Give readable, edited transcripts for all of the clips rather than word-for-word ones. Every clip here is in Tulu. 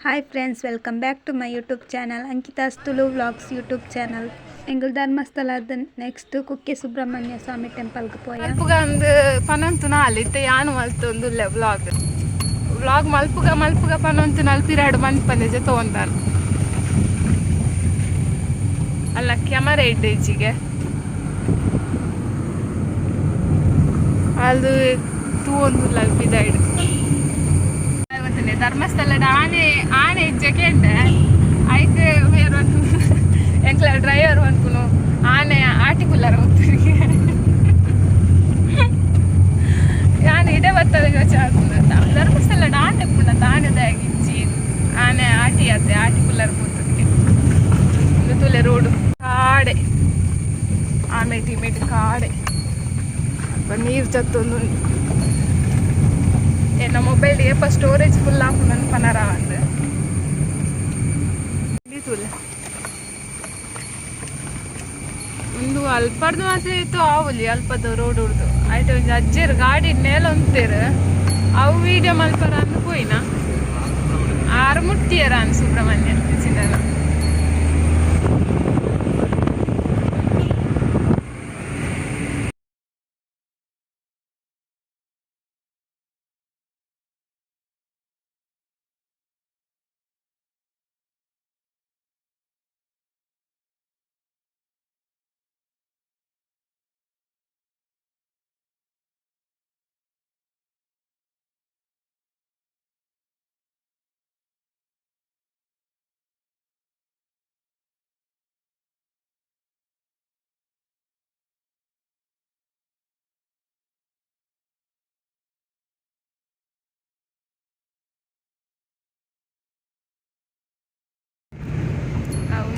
Hi friends, welcome back to my YouTube channel Ankita's Tulu vlogs YouTube channel. ಎಂಕುಲು ಧರ್ಮಸ್ಥಳದ ನೆಕ್ಸ್ಟ್ ಕುಕ್ಕೆ ಸುಬ್ರಹ್ಮಣ್ಯ ಸ್ವಾಮಿ ಟೆಂಪಲ್ಗೆ ಪೋಯ. ಮಲ್ಪುಗ ಅಂದ್ ಪನೊಂತು ನಾಲ್ ಇತ್ತೆ ಯಾನು ಮಲ್ತೊಂದುಲ್ಲೆ ವ್ಲಾಗ್. ವ್ಲಾಗ್ ಮಲ್ಪುಗ ಮಲ್ಪುಗ ಪನೊಂತು ನಲ್ಪಿರಾಡು ಮನ್ಪಂದೆ ಜೊತೆ ಒಂದಾನು ಅಲ್ಲ ಕ್ಯಾಮರಾ ಇಡ್ಡೆ ಅದು ತೂವೊಂದುಲ್ಲ ಅಲ್ಪಿದಾಯ್ಡು. ಗೊತ್ತಿಲ್ಲ, ಧರ್ಮಸ್ಥಳದ ಆನೆ ಆನೆ ಇಜ್ಜೆ ಕೇಂಡೆ. ಐಕ್ ಬೇರೆ ಎಂಕ್ಲ ಡ್ರೈವರ್ ಪನ್ಪುನು ಆನೆ ಆಟಿ ಕುಲ್ಲರ ಗೊತ್ತಿಗೆ. ಯಾನ್ ಇಡೆ ಬರ್ತದೆ ಯೋಚನೆ ಆಪುಂಡು. ಧರ್ಮಸ್ಥಳ ಆನೆ ಪುಂಡ ತಾನೆದಾಗಿ ಇಜ್ಜಿ, ಆನೆ ಆಟಿ ಅತ್ತೆ ಆಟಿ ಕುಲ್ಲರ ಕೂತದಕ್ಕೆ. ಒಂದು ತುಲೆ ರೋಡು ಕಾಡೆ, ಆಮೇಟಿ ಇಮೇಟಿ ಕಾಡೆ. ಅಲ್ಪ ನೀರು ಜತ್ತೊಂದು. ಎನ್ನ ಮೊಬೈಲ್ ಏಪ ಸ್ಟೋರೇಜ್ ಫುಲ್ ಆಪುಂಡು ಪನರ ಅಂದ್ ತೂಲೆ. ಒಂದು ಅಲ್ಪರ್ದು ಮಾತ್ರ ಇತ್ತು ಆವಲಿ ಅಲ್ಪದ ರೋಡ್ ಉರ್ದು. ಆಯ್ತು, ಒಂಜಿ ಅಜ್ಜೆರ್ ಗಾಡಿ ಮೇಲೆ ಉಂತೇರ್. ಅವು ವೀಡಿಯೋ ಮಲ್ಪರ ಅಂದ್ ಪೋಯಿನ. ಆರು ಮುಟ್ಟಿಯರ ಅನ್ ಸುಬ್ರಹ್ಮಣ್ಯ ಚಿನ್ನನ.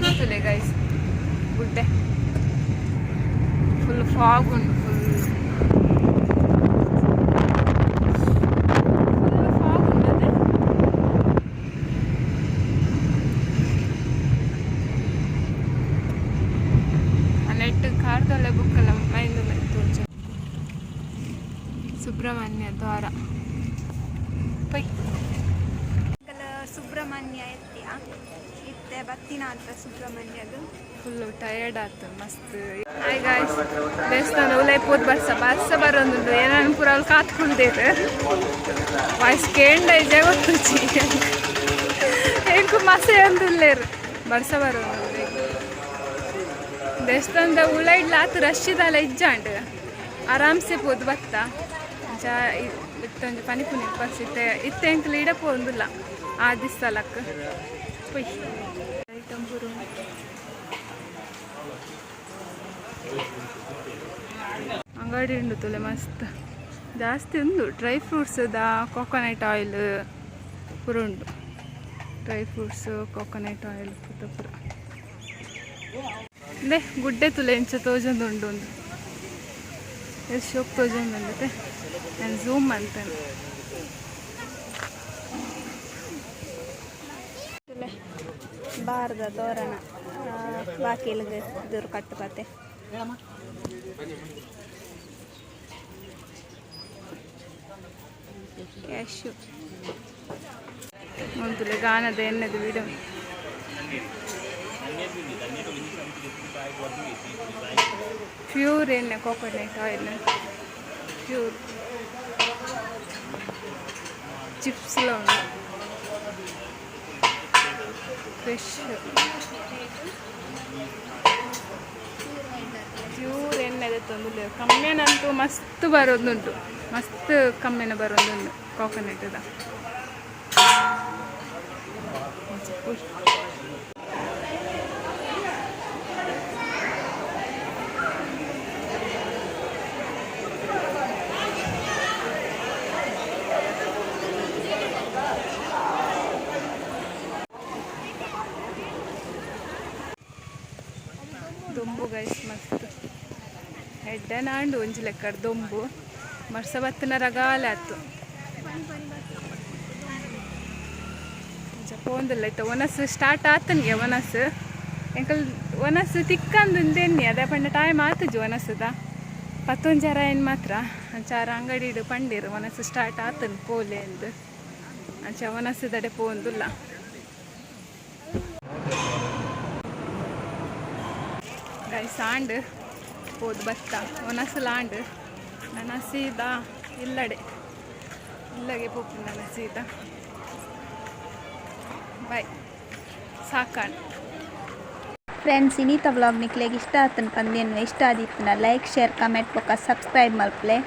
ಉಂಟುಲೆ ಗೈಸ್, ಗುಡ್ಡೆ ಫುಲ್ ಫಾಗ್ ಉಂಟು. ಫುಲ್ ಫುಲ್ ಫಾಗ್ ಉಂಟದೆ. ನೆಟ್ ಕಾರ್ದಲ್ಲ ಬುಕ್ಕಲ್ಲ ಮೈಂದು ತೋಚ. ಸುಬ್ರಹ್ಮಣ್ಯ ದ್ವಾರ ಪೈ. ಸುಬ್ರಹ್ಮಣ್ಯ ಎತ್ತಿಯ ಇತ್ತೆ ಬತ್ತಿನ ಅಂತ ಸುಬ್ರಹ್ಮಣ್ಯದು. ಫುಲ್ ಟಯರ್ಡ್ ಆತು ಮಸ್ತ್. ಹಾಯ್ ಗಾಯ್ಸ್, ದೇವಸ್ಥಾನ ಉಲೈ ಪೋದ್ ಬರ್ಸ ಬರ್ಸ ಬರೋದುಂಡು. ಏನಾನು ಪೂರ ಅಲ್ಲಿ ಕಾತ್ಕೊಳ್ದೇರು. ವಾಯ್ಸ್ ಕೇಂಡ ಇಜೆ ಗೊತ್ತುಚಿ. ಎಂಕು ಮಸೆ ಅಂದುಲ್ಲೇರು. ಬರ್ಸ ಬರೋದು. ದೇವಸ್ಥಾನದ ಉಲೈಡ್ಲ ಆತು ರಶ್ ಇದಾಲ ಇಜ್ಜಾಂಡ್. ಆರಾಮ್ಸೆ ಪೋದು ಬತ್ತ. ಅಂಚ ಇತ್ತೊಂಜಿ ಪನಿಪುನಿ ಬಸ್ ಇತ್ತೆ ಇತ್ತೆ ಎಂಕ್ಲ ಇಡ ಪೋಂದುಲ್ಲ ಆ ದಿಸ್ಸಲಕ್ ಪೊಯ್. ಐಟಮ್ ಪೂರ ಉಂಡು. ಅಂಗಡಿ ಉಂಡು ತುಲೆ ಮಸ್ತ್ ಜಾಸ್ತಿ ಉಂಡು. ಡ್ರೈ ಫ್ರೂಟ್ಸ್ ಕೊಕೊನಟ್ ಆಯಿಲ್ ಪೂರ ಉಂಡು. ಡ್ರೈ ಫ್ರೂಟ್ಸ್, ಕೊಕೊನಟ್ ಆಯಿಲ್ ಪೂತ ಪೂರ. ಅಂದೆ ಗುಡ್ಡೆ ತುಲೆ ಎಂಚ ತೋಜೊಂದು ಉಂಡು. ಒಂದು ಎಷ್ಟು ಶೋಕ್ ತೋಜೊಂದು ಉಂಡುತ್ತೆ. ನಾನು ಝೂಮ್ ಅಂತೇನೆ. ತುಲೆ ಬಾರದ ತೋರಣ ಬಾಕಿಲ್ಗೆ ದುರ್ ಕಟ್ಟು ಪತೆ. ಕ್ಯಾಶು. ತುಲೆ ಗಾನದ ಎಣ್ಣೆದು ವಿಡಿಯೋ. ಪ್ಯೂರ್ ಎಣ್ಣೆ, ಕೋಕೋನಟ್ ಆಯಿಲ್ ಪ್ಯೂರ್. ಚಿಪ್ಸ್ಲ ಉಂಡು. ಫ್ರೆಶ್ ಪ್ಯೂರ್ ಎಣ್ಣೆ ದೆತ್ತೊಂದುಲ್ಲೆರ್. ಕಮ್ಮೆನಂತೂ ಮಸ್ತ್ ಬರೋದುಂಟು. ಮಸ್ತ್ ಕಮ್ಮೆನ ಬರೋದುಂಡು ಕೋಕೋನಟ್ದ. ಉಯ್. ದೊಂಬು ಗೈಸ್ ಮಸ್ತ್ ಎಡ್ಡೆ ನಾಂಡು. ಒಂಜಿ ಲೆಕ್ಕಡ್ ದೊಂಬು ಬರ್ಸ ಬತ್ತಿನ ರಗಾಲೆ ಆತು. ಪೋಂದುಲ್ಲ ಇತ್ತ. ಒನಸ್ ಸ್ಟಾರ್ಟ್ ಆತನ್ಗೆ. ಒನಸ್ ಎಂಕಲ್ ಒನಸ್ ತಿಕ್ಕಂದು ಎನ್ನಿ ಅದೇ ಪಂಡ ಟೈಮ್ ಆತುಜು ಒನಸದ. ಪತ್ತೊಂಜರ ಏನು ಮಾತ್ರ ಅಂಚಾರ ಅಂಗಡಿ ಇಡು ಪಂಡೀರು ಒನಸ್ ಸ್ಟಾರ್ಟ್ ಆತನ್ ಪೋಲೆ ಅಂದ್. ಅಂಚ ಒನಸದಡೆ ಪೋಂದುಲ್ಲ. ಗೈಸ್, ಆಂಡ್, ಪೋದು ಬತ್ತ. ಒನಸುಲ ಆಂಡ್. ನನ ಸೀದಾ ಇಲ್ಲಡೆ, ಇಲ್ಲಗೆ ಪೋಪುಂಡು ನನ್ನ ಸೀದಾ. ಬಾಯ್, ಸಾಕಾಂಡ್. ಫ್ರೆಂಡ್ಸ್, ಇನಿತ ವ್ಲಾಗ್ ನಿಕ್ಲೆಗ್ ಇಷ್ಟ ಆತನ್ ಪಂದೇನು. ಇಷ್ಟ ಆದಿತ್ತುಂಡ ಲೈಕ್, ಶೇರ್, ಕಮೆಂಟ್ ಬೊಕ ಸಬ್ಸ್ಕ್ರೈಬ್ ಮಲ್ಪಲೆ.